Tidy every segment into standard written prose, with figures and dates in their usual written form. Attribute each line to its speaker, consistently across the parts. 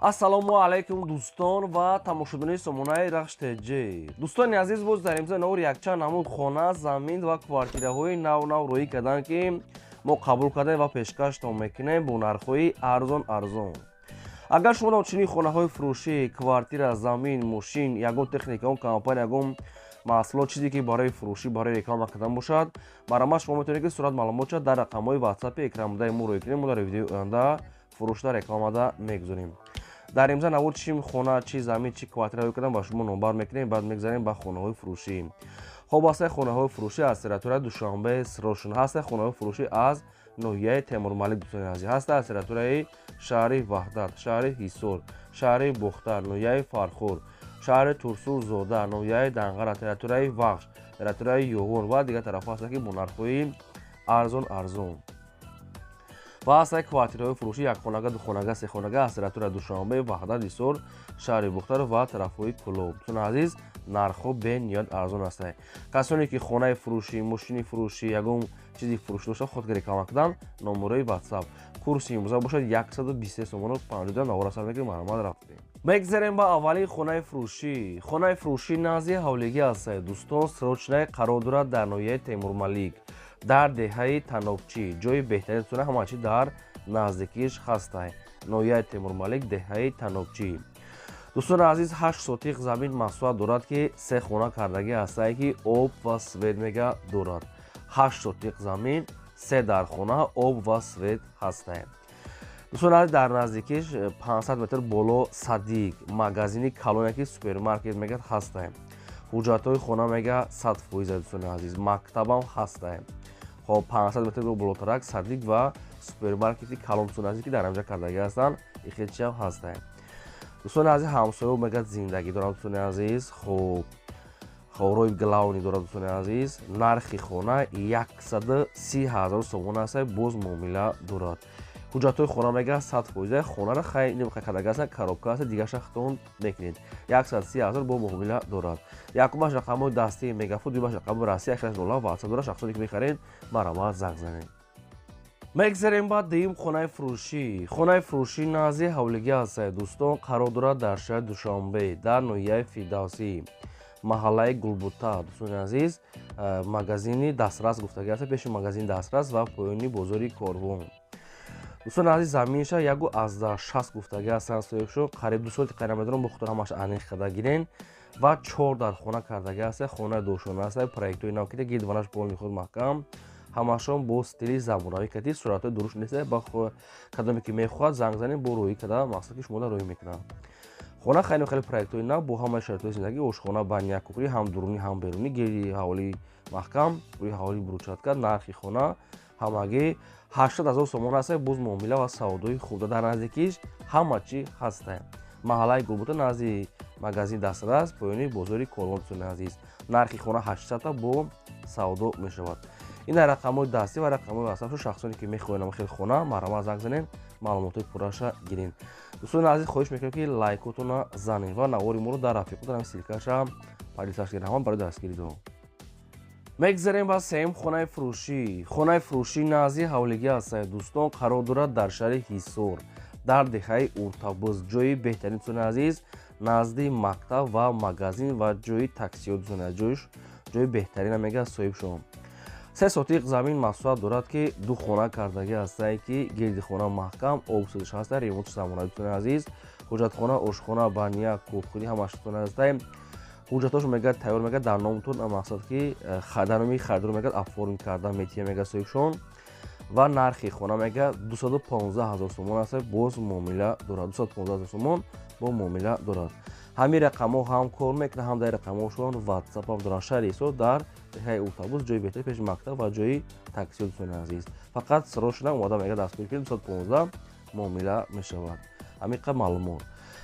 Speaker 1: Ассалому алайкум, дӯстон ва тамошобинони сомонаи Рахш ТЖ. Дӯстони азиз, боз дар имзои навор якчанд намуд хона, замин ва квартираҳои нав нав рӯӣ карданд, ки мо қабул кардем ва пешкаштон мекунем бо нархҳои арзон арзон. Агар шумо чунин хонаҳои фурӯшӣ, квартира, замин, мошин, ягон техника, ягон компания, ягон маҳсулот, чизе ки барои фурӯшӣ, барои реклама кардан бошад, марҳамат, шумо метавонед, ки сурат маълумотша дар рақамҳои ватсапи экранбудаи мо рӯй кунед. Мо дар видеои оянда фурӯшда, рекламада мегузорем. Дар имза навор чи хона, чи замин, чи квартира рӯй кардан ба шумо номбар мекунем. Баъд мегзарем ба хонаҳои фурӯшӣ. Хоб, ҳастаи хонаҳои фурӯшӣ аз территорияи Душанбе срошн, ҳастаи хонаҳои фурӯшӣ аз ноҳияи Темурмалик, дӯстони азиз, ҳаста аз территорияи шаҳри Ваҳдат, шаҳри Ҳисор, шаҳри Бохтар, ноҳияи Фархор, шаҳри Турсунзода, ноҳияи Данғара, территорияи Вахш, территорияи Ёвон ва дигар тарафҳо ҳастанд, ки бо нархҳои арзон арзон. Ва ҳастаи квартираҳои фурӯшӣ якхонага, духонага, сехонага аз территорияи Душанбе, Ваҳдат, Ҳисор, шаҳри Бохтар ва тарафҳои Кӯлоб. Дӯстони азиз, нархҳо бениҳоят арзон ҳастанд. Касоне ки хонаи фурӯшӣ, мошини фурӯшӣ, ягон чизи фурӯшӣ дошта, худ реклама кардан, номерои ватсап. Курси имрӯза бошад 123 сомону 50. Навора сар мекунем, марҳамат, рафтем. Мегзарем ба аввалин хонаи фурӯшӣ. Хонаи фурӯшӣ назди ҳавлигӣ ҳастад, дӯстон, срочный, қарор дорад дар ноҳияи Темурмалик, дар деҳаи Танобчӣ. Ҷои беҳтарин тона, ҳама чӣ дар наздикиш ҳастай. Ноҳияи Темурмалик, деҳаи Танобчӣ. Дӯстони азиз, 8 сотиқ замин масоҳат дорад, ки се хона кардагӣ ҳастае, ки об ва свет мега дорад. 8 сотиқ замин, се дархона, об ва свет ҳастае. Дӯстони азиз, дар наздикиш 500 метр боло садик, магазини калоне, ки супермаркет мегӯяд, ҳастае. Ҳуҷҷатҳои хона мега 100%. Дӯстони азиз, мактабам ҳастае. Хоб, 500 метр болотарак садик ва супермаркети калон, дӯстони азиз, ки дар ҳамҷа кардагӣ ҳастанд, ихелчиам ҳастае. Дӯстони азиз, ҳамсоё мегӯяд зиндагӣ дорам. Дӯстони азиз, хуб, роҳи главный дорад. Дӯстони азиз, нархи хона 130 000 сомон аст, боз муомила дорад. Ҳуҷҷатҳои хона мега 100%. Хонаро хай кардага ҳастанд, коробка аст, дигарша худтон мекунед. 130 000, бо муомила дорад. Якумаш рақамҳои дастии Мегафон, дуюмаш рақамҳои Россия, ахираш нола ватсап дорад. Шахсоне ки мехаред, марҳамат, занг занед. Мегзарем ба дуюм хонаи фурӯшӣ. Хонаи фурӯшӣ назди ҳавлигӣ ҳастад, дӯстон, қарор дорад дар шаҳри Душанбе, дар ноҳияи Фирдавсӣ, маҳаллаи Гулбута. Дӯстони азиз, магазини Дастрас гуфтагӣ аст, пеши магазини Дастрас ва поёни бозори Корвон. Дӯстони азиз, заминша 1,60 гуфтагӣ ҳастанд соҳибшо. Қариб 2 соли қайра медорам, бо худтон ҳамаш аниқ карда гирен. Ва чор дар хона кардагӣ аст, хонаи дошона аст, проектҳои нав кида, гирдванаш полный худ маҳкам, ҳамашон бо стили замонавӣ кардӣ, суратҳои дуруст нест. Ба кадоме ки мехоҳад, занг занед, бо рӯӣ карда, мақсад ки шумо рӯӣ мекунад. Хона хеле хеле проектҳои нав, бо ҳамаи шароитҳои зиндагӣ: ошхона, баня, кухня, ҳам дурунӣ, ҳам берунӣ, гирди ҳавлии маҳкам, рӯи ҳавлии брусчатка. Нархи хона ҳамагӣ 80 000 сомон аст, боз муомила ва савдои хуб. Дар наздикиш ҳама чӣ ҳаста. Маҳаллаи Гулбута, назди магазин Дастрас, поёни бозори Корвон. Дӯстони азиз, нархи хона 800-та, бо савдо мешавад. Ин дар рақамҳои дастӣ ва рақамҳои ватсапшо. Шахсоне ки мехоҳанд хел хона, марҳамат, занг занед, маълумотҳои пурраша гиред. Дӯстони азиз, хоҳиш мекунем, ки лайкотона занед ва навори моро дар рафиқотон ҳами ссылкаша поделиться кунед. Ҳамон барои дастгиридон. Мегзарем ба сеюм хонаи фурӯшӣ. Хонаи фурӯшӣ назди ҳавлигӣ ҳастад, дӯстон, қарор дорад дар шаҳри Ҳисор, дар деҳаи Уртабуз. Ҷои беҳтарин, дӯстони азиз, назди мактаб ва магазин ва ҷои таксиҳо. Дӯстони азиз, ҷои беҳтарина мегӯяд соҳибшон. 3 сотиқ замин масоҳат дорад, ки ду хона кардагӣ ҳастае, ки гирди хона маҳкам, об сӯзиш ҳаста, ремонти замонавӣ. Дӯстони азиз, ҳуҷҷатхона, ошхона, баня, кухня ҳамаш, дӯстони ҳастае. Ҳуҷҷатҳошо мегӯяд тайёр, мегӯяд дар номтон, мақсад ки дар номи харидор мегӯяд оформить карда метия, мегӯяд соҳибшон. Ва нархи хона мегӯяд 215 000 сомон аст, боз муомила дорад. 215 000 сомон, бо муомила дорад. Ҳамин рақамҳо ҳам кор мекунад, ҳам дар рақамҳошон ватсапам доранд. Шаҳри Ҳисор, дар деҳаи Уртабуз, ҷои беҳтар, пеши мактаб ва ҷои таксиҳо. Дӯстони азиз, фақат срочно омода мегӯяд дастгирӣ кунед, 215, муомила мешавад. Ҳамин қадр маълумот.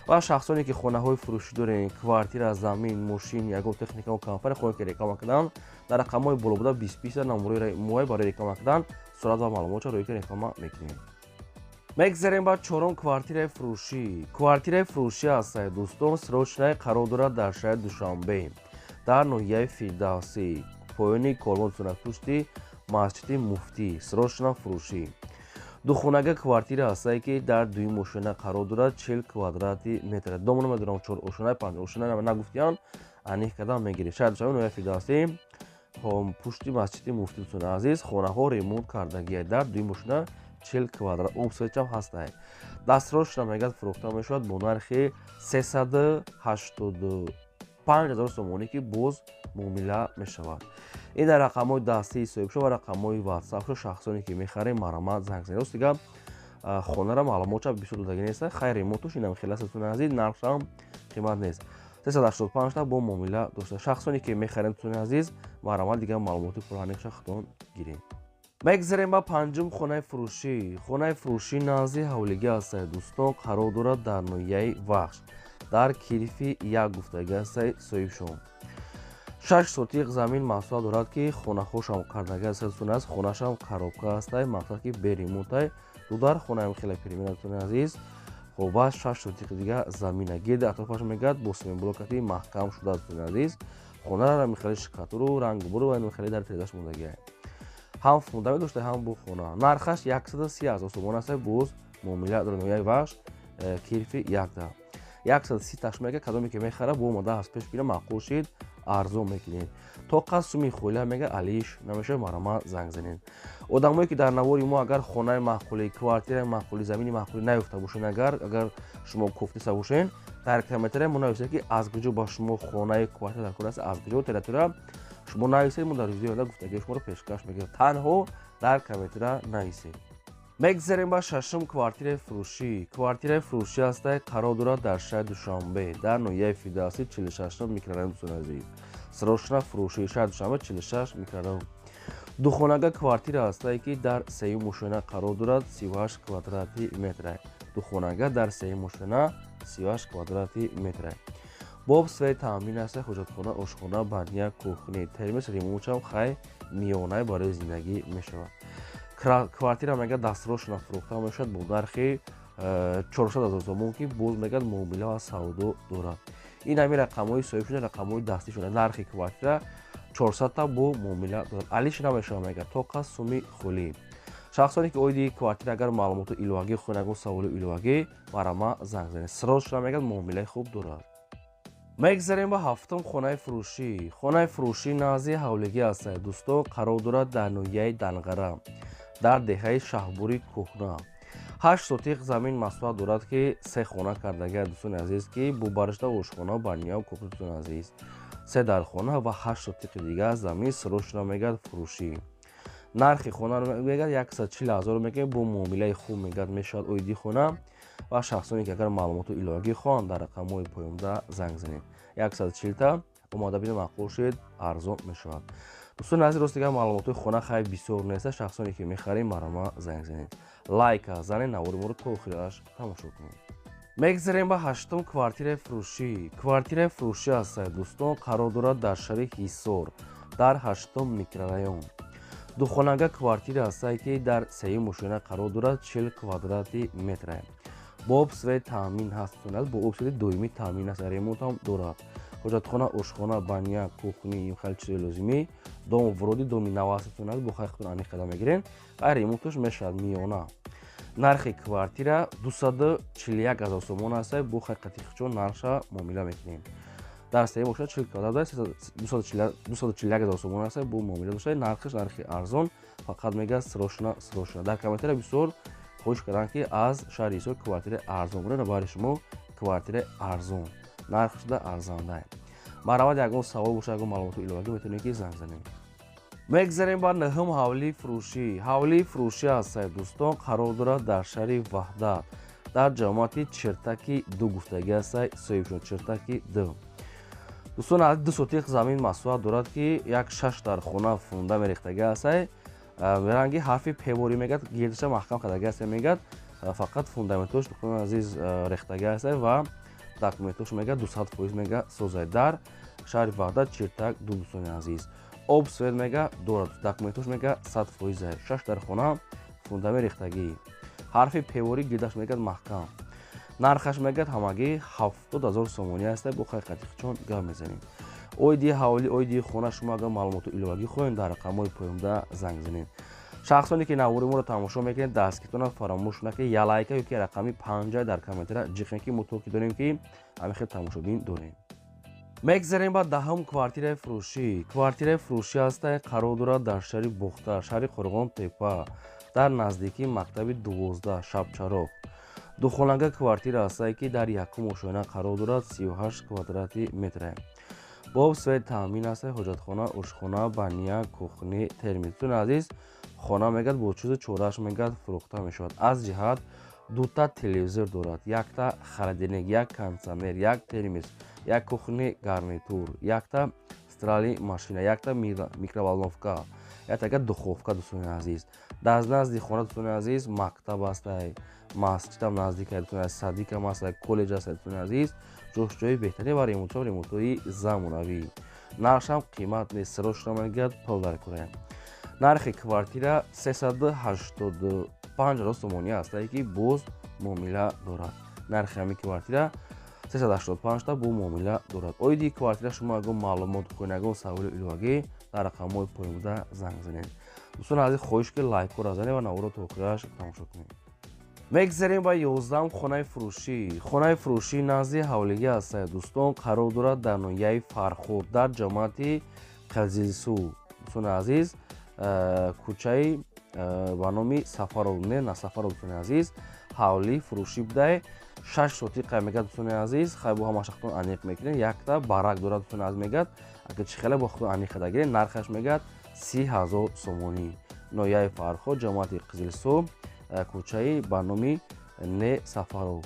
Speaker 1: Ва шахсоне ки хонаҳои фурӯшӣ дорем, квартира, замин, мошин, ягон техника, компания хоҳем ки реклама кардан, дар рақамҳои боло буда 20 20 номерои мои барои реклама кардан, сурат ва маълумотшо рӯи ки реклама мекунем. Мегзарем ба чорум квартираи фурӯшӣ. Квартираи фурӯшӣ ҳастад, дӯстон, срочный, қарор дорад дар шаҳри Душанбе, дар ноҳияи Фирдавсӣ, поёни Корвон, пушти масҷиди Муфтӣ. Срочно фурӯшӣ. Духонага квартира ҳастае, ки дар дуюм ошёна қарор дорад, 40 квадрати метр. Домо намедонам, чор ошёна, панҷ ошёна нагуфтиян, аниқ кардан мегирем. Шаҳри Душанбе, ноҳияи Фирдавсӣ, пушти масҷиди муфтӣ. Дӯстони азиз, хонаҳо ремонт кардагия, дар дуюм ошёна, 40 квадрат, об, свет ам ҳастае. Дастросшуда мегӯяд, фурӯхта мешавад бо нархи 385 000 сомонӣ, ки боз муомила мешавад. Ин дар рақамҳои дастии соҳибшо ва рақамҳои ватсапшо. Шахсоне ки мехарем, марҳамат, занг занед. Рост дига, хонара маълумотша бисёр додагӣ нест. Хайр, ремонтуш инам хеле аст, дӯстони азиз, нархшам қимат нест, 385 та бо муомила дошта. Шахсоне ки мехарем, дӯстони азиз, марҳамат, дигар маълумоти пурраниқша худтон гирем. Мегзарем ба панҷум хонаи фурӯшӣ. Хонаи фурӯшӣ назди ҳавлигӣ ҳастае, дӯстон, қарор дорад дар ноҳияи Вахш, дар Кирфи як гуфтагӣ ҳастаи соҳибшон. 6 сотиқ замин масоҳат дорад, ки хонаҳошам кардагӣ аст, дӯстони азиз. Хонашам коробка ҳастай, мақсад ки бе ремонт ай, дудар хонаам хеле примерно, дӯстони азиз. Хоб, бас 6 сотиқи дига замина гирди атрофаш мегӯяд, бо семенблокати маҳкам шудааст, дӯстони азиз. Хонара михели штукатуру рангу буру ва хеле дар тезаш мондагиа, ҳам фундамент дошта, ҳам бо хона. Нархаш 130 000 сомон аст, боз муомила дорад. Ноҳияи Вахш, Кирфи якда, 130 таш мега. Кадоме ки мехара, бо омада аз пеш бина, маъқул шид, арзон мекунед. То қад суми холя мега, алиш намешавад, марҳамат, занг занед. Одамое ки дар навори мо агар хонаи маъқулӣ, квартираи маъқулӣ, замини маъқулӣ наёфта бошед, агар шумо кофтиса бошед, дар комментария мо нависед, ки аз куҷо ба шумо хонаи квартира дар кор аст, аз куҷо территория шумо нависед. Мо дар видеои оянда гуфтагии шуморо пешкаш мекунем. Танҳо дар комментария нависед. Мегзарем ба шашум квартираи фурӯшӣ. Квартираи фурӯшӣ ҳастай, қарор дорад дар шаҳри Душанбе, дар ноҳияи Фирдавсӣ, 46 микрорайон. Дӯстони азиз, срочно фурӯшӣ, шаҳри Душанбе, 46 микрорайон. Духонага квартира ҳастае, ки дар сеюм ошёна қарор дорад, 38 квадрати метра. Духонага дар сеюм ошёна, 38 квадрати метра, бо об, свет таъмин аст. Ҳоҷатхона, ошхона, баня, кухня, термес. Ремонтшам хай миёнай, барои зиндагӣ мешавад. Квартира мега дастросшона фурӯхта мешавад бо нархи 400 000 сомон, ки боз мегӯяд, муомила ва савдо дорад. Ин ҳамин рақамҳои соҳиб шуда, рақамҳои дастӣ шуда. Нархи квартира 400 та, бо муомила дорад, алиш намешавад, мега, то қад суми холӣ. Шахсоне ки оиди квартира агар маълумоту иловагӣ хоҳед, ягон саволи иловагӣ, марҳамат, занг занед. Срочно мегӯяд, муомилаи хуб дорад. Мегзарем ба ҳафтум хонаи фурӯшӣ. Хонаи фурӯшӣ назди ҳавлигӣ ҳастад, дӯстон, қарор дорад дар ноҳияи Данғара, дар деҳаи Шаҳбури Кӯҳна. 8 сотиқ замин масоҳат дорад, ки се хона кардагиа, дӯстони азиз, ки бо баришта ошхона, баня, кухня. Дӯстони азиз, се дархона ва 8 сотиқи дигар замин. Срочно мегӯяд, фурӯшӣ. Нархи хона мегӯяд, 140 000 мегӯяд, бо муомилаи хуб мегӯяд, мешавад оиди хона. Ва шахсоне ки агар маълумоту иловагӣ хоҳанд, дар рақамҳои поёнда занг занед. 140 та омода бина, маъқул шуд, арзон мешавад. Дӯстони азиз, рост дигар, маълумотҳои хона хай бисёр неста. Шахсоне ки мехарем, марҳамат, занг занед, лайка занед, навори моро то охираш тамошо кунед. Мегзарем ба ҳаштум квартираи фурӯшӣ. Квартираи фурӯшӣ ҳастад, дӯстон, қарор дорад дар шаҳри Ҳисор, дар ҳаштум микрорайон. Духонага квартира ҳастае, ки дар сеюм ошёна қарор дорад, 40 квадрати метра, бо об, свет таъмин ҳаст, бо об, свет и доимӣ таъмин аст, ремонтам дорад. Ҳоҷатхона, ошхона, баня, кухня, ин хеле чизои лозимӣ. Дом вроде доми нав аст, бо хайхтон аниқ карда мегирем ва ремонташ мешавад миёна. Нархи квартира 241 000 сомон аст, бо ҳақиқати хичон нархша муомила мекунем. Дар сеюм бошад, 40 квадрат, 241 000 сомон аст, бо муомила дошта. Нархаш нархи арзон, фақат мегӯяд, срочно, срочно. Дар комментария бисёр хоҳиш карданд, ки аз шаҳри Ҳисор квартираи арзон буред. Барои шумо квартираи арзон, нархшда арзанда. Марҳамат, ягон савол бошад, ягон маълумоти иловагӣ, метавонед ки занг занед. Мегзарем ба нӯҳум ҳавлии фурӯшӣ. Ҳавлии фурӯшӣ ҳастад, дӯстон, қарор дорад дар шаҳри Ваҳдат, дар ҷамоати Чиртаки ду гуфтагӣ ҳастад соҳибшон, Чиртаки ду. Дӯстон, аз 2 сотиқ замин масоҳат дорад, ки як шаш дар хона фунда мерехтагӣ ҳастад, ранги ҳарфи певорӣ мегӯяд, гирдаша маҳкам кардагӣ ҳастад, мегӯяд, фақат фундаментош, дӯстони азиз, рехтагӣ ҳастад ва документош мегӯяд, 200% мега созад. Дар шаҳри Ваҳдат, Чиртак ду, дӯстони азиз, об, свет мега дорад, документош мега 100%. Шаш дар хона, фундамент рехтагӣ, ҳарфи певорӣ, гирдаш мегӯяд маҳкам. Нархаш мегӯяд, ҳамагӣ 70 000 сомонӣ аст, бо ҳақиқати чон гап мезанем. Оиди ҳавлӣ, оиди хона шумо агар маълумоту иловагӣ хоҳем, дар рақамҳои поёнда занг занед. Шахсоне ки навори моро тамошо мекунед, дастгиритонро фаромӯш накунед, я лайка ё ки рақами 5 дар комментария ҷиқем, ки мо то ки дорем, ки ҳамин хел тамошобин дорем. Мегзарем ба 10-ум квартираи фурӯшӣ. Квартираи фурӯшӣ ҳаста, қарор дорад дар шаҳри Бохтар, шаҳри Қурғон-Тепа, дар наздикии мактаби 12 Шабчароғ. Духонага квартира ҳастае, ки дар якум ошёна қарор дорад, 38 квадрати метре. Бо свет таъмин аст, ҳоҷатхона, ошхона, баня, кухни, термис. Дӯстони азиз, хона мегӯяд бо чизу чорааш мегӯяд фурӯхта мешавад. Аз ҷиҳат дута телевизор дорад, якта холодильник, як кондитсионер, як термис, як кухни гарнитур, якта стиральный машина, якта микроволновка, яктага духовка. Дӯстони азиз, дар назди хона, дӯстони азиз, мактаб ҳастай, масҷидам наздик, дӯстони азиз, садикам ҳастай, коллеҷ ҳастай. Дӯстони азиз, ҷош ҷои беҳтарин ва ремонтҳои замонавӣ. Нархшам қимат нест, срочно мегӯяд пул дар кора. Нархи квартира 385 ҳазор сомонӣ ҳастае, ки боз муомила дорад. Нархи ҳамин квартира 385 та бо муомила дорад. Оиди квартира шумо ягон маълумот хоҳед, ягон саволи иловагӣ, дар рақамҳои поёнбуда занг занед. Дӯстони азиз, хоҳиш ки лайкҳоро занед ва наворо то охираш тамошо кунед. Мегзарем ба 11-ум хонаи фурӯшӣ. Хонаи фурӯшӣ назди ҳавлигӣ ҳастае, дӯстон, қарор дорад дар ноҳияи Фархор, дар ҷамоати Қизилсу. Дӯстони азиз, кӯчаи ба номи Сафаров, не на Сафаров. Дӯстони азиз, ҳавлии фурӯшӣ будае, 6 сотиқа мегӯяд. Дӯстони азиз, хай бо ҳама шахтон аниқ мекунед. Якта барак дорад, дӯстони азиз, мегӯяд, агар чӣ хеле бо худо аниқ када гиред. Нархаш мегӯяд 30 ҳазор сомонӣ. Ноҳияи Фархор, ҷамоати Қизилсу, кӯчаи ба номи Не Сафаров,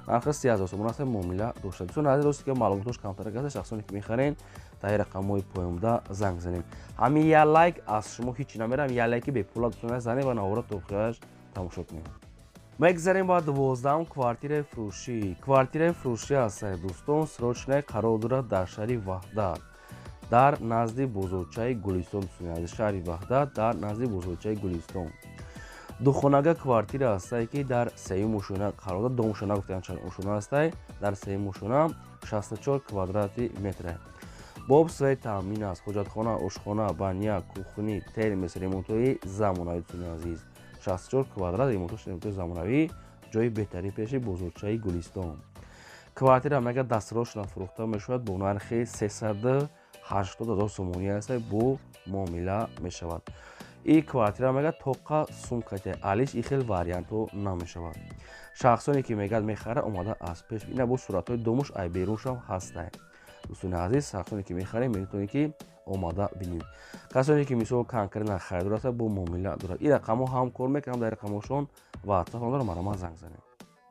Speaker 1: нархи 30 ҳазор сомон аст, муомила дошта. Дӯстони азиз, рости ки маълумотош камтар аст. Шахсоне ки мехарен, дар рақамҳои поёнбуда занг занед. Ҳамин я лайк аз шумо ҳеҷ намерам, я лайки бепула, дӯстони азиз, занед ва наворо то охираш тамошо кунед. Мегзарем ба 12-ум квартираи фурӯшӣ. Квартираи фурӯшӣ ҳастае, дӯстон, срочно қарор дорад дар шаҳри Ваҳдат, дар назди бозорчаи Гулистон. Дӯстони азиз, шаҳри Ваҳдат, дар назди бозорчаи Гулистон духонага квартира ҳастае, ки дар сеюм ошёна қарор дорад. Ду ошёна гуфтан, чанд ошёна ҳастае. Дар сеюм ошёна, 64 квадрати метре, бо свет таъмин аст, ҳоҷатхона, ошхона, баня, кухни, термес, ремонтҳои замонавӣ. Дӯстони азиз, 64 квадрат, ремонтҳои замонавӣ, ҷои беҳтарин пеши бозорчаи Гулистон. Квартира мега дастрочно фурӯхта мешавад бо нархи 380 ҳазор сомонӣ аст, бо муомила мешавад. И квартира мега тоқа сумкати алиш и хел вариантҳо намешавад. Шахсоне ки мегӯяд мехара, омада аз пеш ина бо суратҳои домуш ай беруншам ҳастай. Дӯстони азиз, шахсоне ки мехарем, метавонед ки омада бинед. Касоне ки мисол конкретно харидор аста, бо муомила дорад. Ин рақамҳо ҳам кор мекунам, дар рақамҳошон ватсап дорам, марҳамат, занг занед.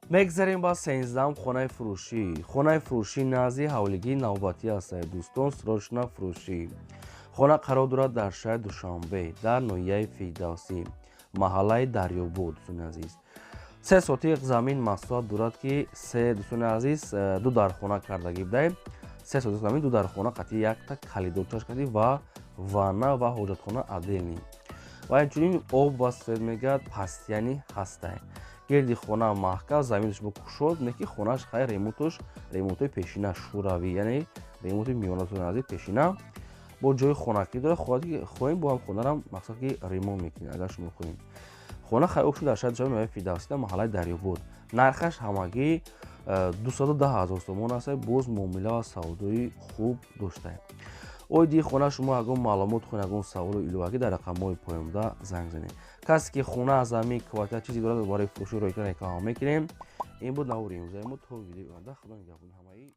Speaker 1: Мегзарем ба 13-ум хонаи фурӯшӣ. Хонаи фурӯшӣ назди ҳавлигии навбатӣ ҳастад, дӯстон, срочно фурӯшӣ. Хона қарор дорад дар шаҳри Душанбе, дар ноҳияи Фирдавсӣ, маҳаллаи Дарёбод. Дӯстони азиз, 3 сотиқ замин масоҳат дорад, ки се, дӯстони азиз, ду дархона кардагӣ будаем. 3 сотиқ замин, ду дархона қатъи якта калидорчаш кардӣ ва ванна ва ҳоҷатхона отдельный ва инчунин об ва свет мегӯяд постоянный ҳастай. Гирди хона маҳкам, заминаш бо кушод, не ки хонаш хайр, ремонтош ремонтҳои пешина, шӯравӣ, яъне ремонти миёна, дӯстони азиз, пешина, бо ҷои хонакӣ дорад. Хоҳем, бо ҳам хонарам мақсад ки ремонт мекунем, агар шумо хоҳем. Хона хайр шуд дар шаҳри Душанбе, ноҳияи Фирдавсида, маҳаллаи Дарёбод. Нархаш ҳамагӣ 210 ҳазор сомон аст, боз муомила ва савдои хуб доштаем. Оиди хона шумо ягон маълумот хоҳед, ягон саволу иловагӣ, дар рақамҳои поёнбуда занг занед. Касе ки хона, замин, квартира, чизе дорад барои фурӯши, ройгон реклама мекунем. Ин буд навори имрӯзаи мо. То видеои оянда, худо нигаҳбони ҳамаи.